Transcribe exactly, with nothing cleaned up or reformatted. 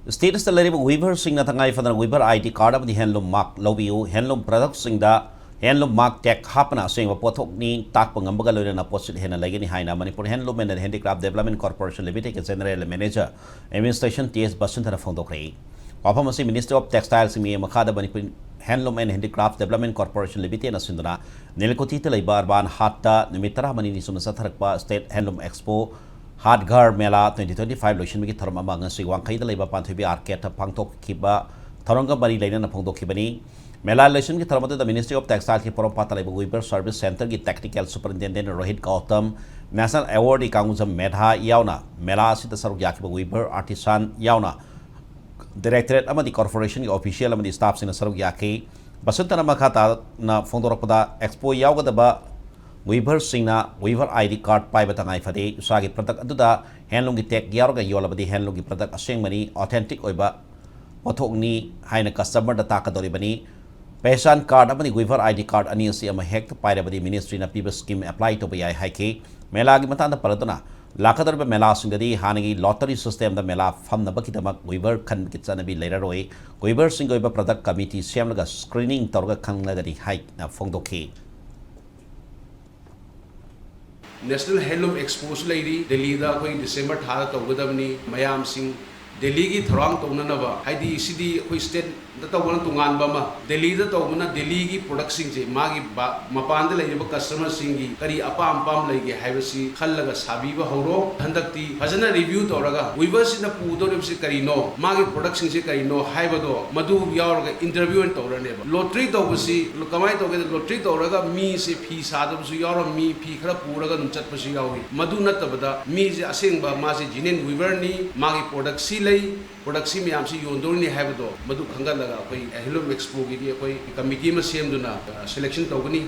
State ꯑꯁꯤꯗ ꯂꯩꯔꯤꯕ weaverꯁꯤꯡꯅ ꯇꯉꯥꯏ ꯐꯗꯅ weaver ID card ꯑꯃꯗꯤ handloom mark ꯂꯧꯕꯤꯌꯨ꯫ Handloom productꯁꯤꯡꯗ handloom mark tag ꯍꯥꯞꯄꯅ ꯑꯁꯦꯡꯕ ꯄꯣꯠꯊꯣꯛꯅꯤ ꯇꯥꯛꯄ ꯉꯝꯕꯒ ꯂꯣꯏꯅꯅ ꯄꯣꯠꯁꯤꯠ ꯍꯦꯟꯅ ꯂꯩꯒꯅꯤ ꯍꯥꯏꯅ Manipur Handloom and Handicraft Development Corporation Limitedꯀꯤ General Manager Administration T S ꯕꯁꯟꯇꯅ ꯐꯣꯡꯗꯣꯛꯈ꯭ꯔꯦ꯫ ꯋꯥꯐꯝ ꯑꯁꯤ Ministry of Textilesꯀꯤ ꯃꯤꯠꯌꯦꯡ ꯃꯈꯥꯗ Manipur Handloom and Handicraft Development Corporation Limitedꯅ ꯁꯤꯟꯗꯨꯅ ꯅꯤꯂꯀꯣꯊꯤꯗ ꯂꯩꯕ Urban Hatꯇ ꯅꯨꯃꯤꯠ ꯇꯔꯥꯃꯔꯤꯅꯤ ꯆꯨꯝꯅ ꯆꯠꯊꯔꯛꯄ State Handloom Expo Hatgarh Mela twenty twenty-five ꯂꯣꯏꯁꯤꯟꯕꯒꯤ ꯊꯧꯔꯝ ꯑꯃ ꯉꯁꯤ ꯋꯥꯡꯈꯩꯗ ꯂꯩꯕ ꯄꯥꯟꯊꯣꯏꯕꯤ Arcadeꯇ ꯄꯥꯡꯊꯣꯛꯈꯤꯕ ꯊꯧꯔꯝꯒ ꯃꯔꯤ ꯂꯩꯅꯅ ꯐꯣꯡꯗꯣꯛꯈꯤꯕꯅꯤ꯫ ꯃꯦꯂꯥ ꯂꯣꯏꯁꯤꯟꯕꯒꯤ ꯊꯧꯔꯝ ꯑꯗꯨꯗ Ministry of Textileꯀꯤ ꯄꯣꯔꯣꯝꯄꯥꯠꯇ ꯂꯩꯕ Weaver Service Centreꯒꯤ Technical Superintendent Rohit Gautam, National Awardee ꯀꯥꯡꯒꯨꯖꯝ ꯃꯦꯙꯥ ꯌꯥꯎꯅ ꯃꯦꯂꯥ ꯑꯁꯤꯗ ꯁꯔꯨꯛ ꯌꯥꯈꯤꯕ weaver artisan ꯌꯥꯎꯅ Directorate ꯑꯃꯗꯤ Corporationꯒꯤ official ꯑꯃꯗꯤ staffꯁꯤꯡꯅ ꯁꯔꯨꯛ ꯌꯥꯈꯤ꯫ ꯕꯁꯟꯇꯅ ꯃꯈꯥ ꯇꯥꯅ ꯐꯣꯡꯗꯣꯔꯛꯄꯗ, Expo ꯌꯥꯎꯒꯗꯕ weaverꯁꯤꯡꯅ weaver ID card ꯄꯥꯏꯕ ꯇꯉꯥꯏ ꯐꯗꯦ꯫ ꯏꯁꯥꯒꯤ product ꯑꯗꯨꯗ handloomꯒꯤ tag ꯌꯥꯎꯔꯒ ꯌꯣꯜꯂꯕꯗꯤ handloomꯒꯤ product ꯑꯁꯦꯡꯕꯅꯤ, authentic ꯑꯣꯏꯕ ꯄꯣꯠꯊꯣꯛꯅꯤ ꯍꯥꯏꯅ customerꯗ ꯇꯥꯛꯀꯗꯧꯔꯤꯕꯅꯤ꯫ Pehesan card ꯑꯃꯗꯤ weaver ID card ꯑꯅꯤ ꯑꯁꯤ ꯑꯃ ꯍꯦꯛꯇ ꯄꯥꯏꯔꯕꯗꯤ Ministryꯅ ꯄꯤꯕ scheme apply ꯇꯧꯕ ꯌꯥꯏ ꯍꯥꯏꯈꯤ꯫ ꯃꯦꯂꯥꯒꯤ ꯃꯇꯥꯡꯗ ꯄꯜꯂꯗꯨꯅ, ꯂꯥꯛꯀꯗꯧꯔꯤꯕ ꯃꯦꯂꯥꯁꯤꯡꯗꯗꯤ ꯍꯥꯟꯅꯒꯤ lottery systemꯗ ꯃꯦꯂꯥ ꯐꯝꯅꯕꯒꯤꯗꯃꯛ weaver ꯈꯟꯕꯒꯤ ꯆꯠꯅꯕꯤ ꯂꯩꯔꯔꯣꯏ꯫ Weaverꯁꯤꯡꯒꯤ ꯑꯣꯏꯕ product committee ꯁꯦꯝꯂꯒ screening ꯇꯧꯔꯒ ꯈꯪꯂꯒꯅꯤ ꯍꯥꯏꯅ ꯐꯣꯡꯗꯣꯛꯈꯤ꯫ National Handloom Expoꯁꯨ ꯂꯩꯔꯤ꯫ ꯗꯦꯜꯂꯤꯗ ꯑꯩꯈꯣꯏ December ꯊꯥꯗ ꯇꯧꯒꯗꯕꯅꯤ꯫ ꯃꯌꯥꯝꯁꯤꯡ ꯗꯦꯜꯂꯤꯒꯤ ꯊꯧꯔꯥꯡ ꯇꯧꯅꯅꯕ, ꯍꯥꯏꯗꯤ ꯁꯤꯗꯤ ꯑꯩꯈꯣꯏ stateꯇ ꯇꯧꯕꯅ ꯇꯣꯉꯥꯟꯕ ꯑꯃ, ꯗꯦꯜꯂꯤꯗ ꯇꯧꯕꯅ ꯗꯦꯜꯂꯤꯒꯤ productꯁꯤꯡꯁꯦ ꯃꯥꯒꯤ ꯕ-, ꯃꯄꯥꯟꯗ ꯂꯩꯔꯤꯕ customerꯁꯤꯡꯒꯤ ꯀꯔꯤ ꯑꯄꯥꯝ ꯑꯄꯥꯝꯕ ꯂꯩꯒꯦ ꯍꯥꯏꯕꯁꯤ ꯈꯜꯂꯒ ꯁꯥꯕꯤꯕ ꯍꯧꯔꯣ꯫ ꯍꯟꯗꯛꯇꯤ ꯐꯖꯅ review ꯇꯧꯔꯒ weaverꯁꯤꯅ ꯄꯨꯗꯧꯔꯤꯕꯁꯤ ꯀꯔꯤꯅꯣ, ꯃꯥꯒꯤ productꯁꯤꯡꯁꯦ ꯀꯔꯤꯅꯣ ꯍꯥꯏꯕꯗꯣ ꯃꯗꯨ ꯌꯥꯎꯔꯒ interview ꯑꯣꯏꯅ ꯇꯧꯔꯅꯦꯕ꯫ Lottery ꯇꯧꯕꯁꯤ ꯀꯃꯥꯏꯅ ꯇꯧꯒꯦꯗ, lottery ꯇꯧꯔꯒ ꯃꯤꯁꯦ ꯐꯤ ꯁꯥꯗꯕꯁꯨ ꯌꯥꯎꯔꯝꯃꯤ, ꯐꯤ ꯈꯔ ꯄꯨꯔꯒ ꯑꯗꯨꯝ ꯆꯠꯄꯁꯨ ꯌꯥꯎꯏ꯫ ꯃꯗꯨ ꯅꯠꯇꯕꯗ ꯃꯤꯁꯦ ꯑꯁꯦꯡꯕ ꯃꯥꯁꯦ genuine weaverꯅꯤ, ꯃꯥꯒꯤ product ꯁꯤ ꯂꯩ, product ꯁꯤ ꯃꯌꯥꯝꯁꯤ ꯌꯣꯟꯗꯧꯔꯤꯅꯤ ꯍꯥꯏꯕꯗꯣ ꯃꯗꯨ ꯈꯪꯒꯠꯂꯒ ꯑꯩꯈꯣꯏ Handloom Expoꯒꯤꯗꯤ ꯑꯩꯈꯣꯏ committee ꯑꯃ ꯁꯦꯝꯗꯨꯅ, ꯑ, selection ꯇꯧꯒꯅꯤ꯫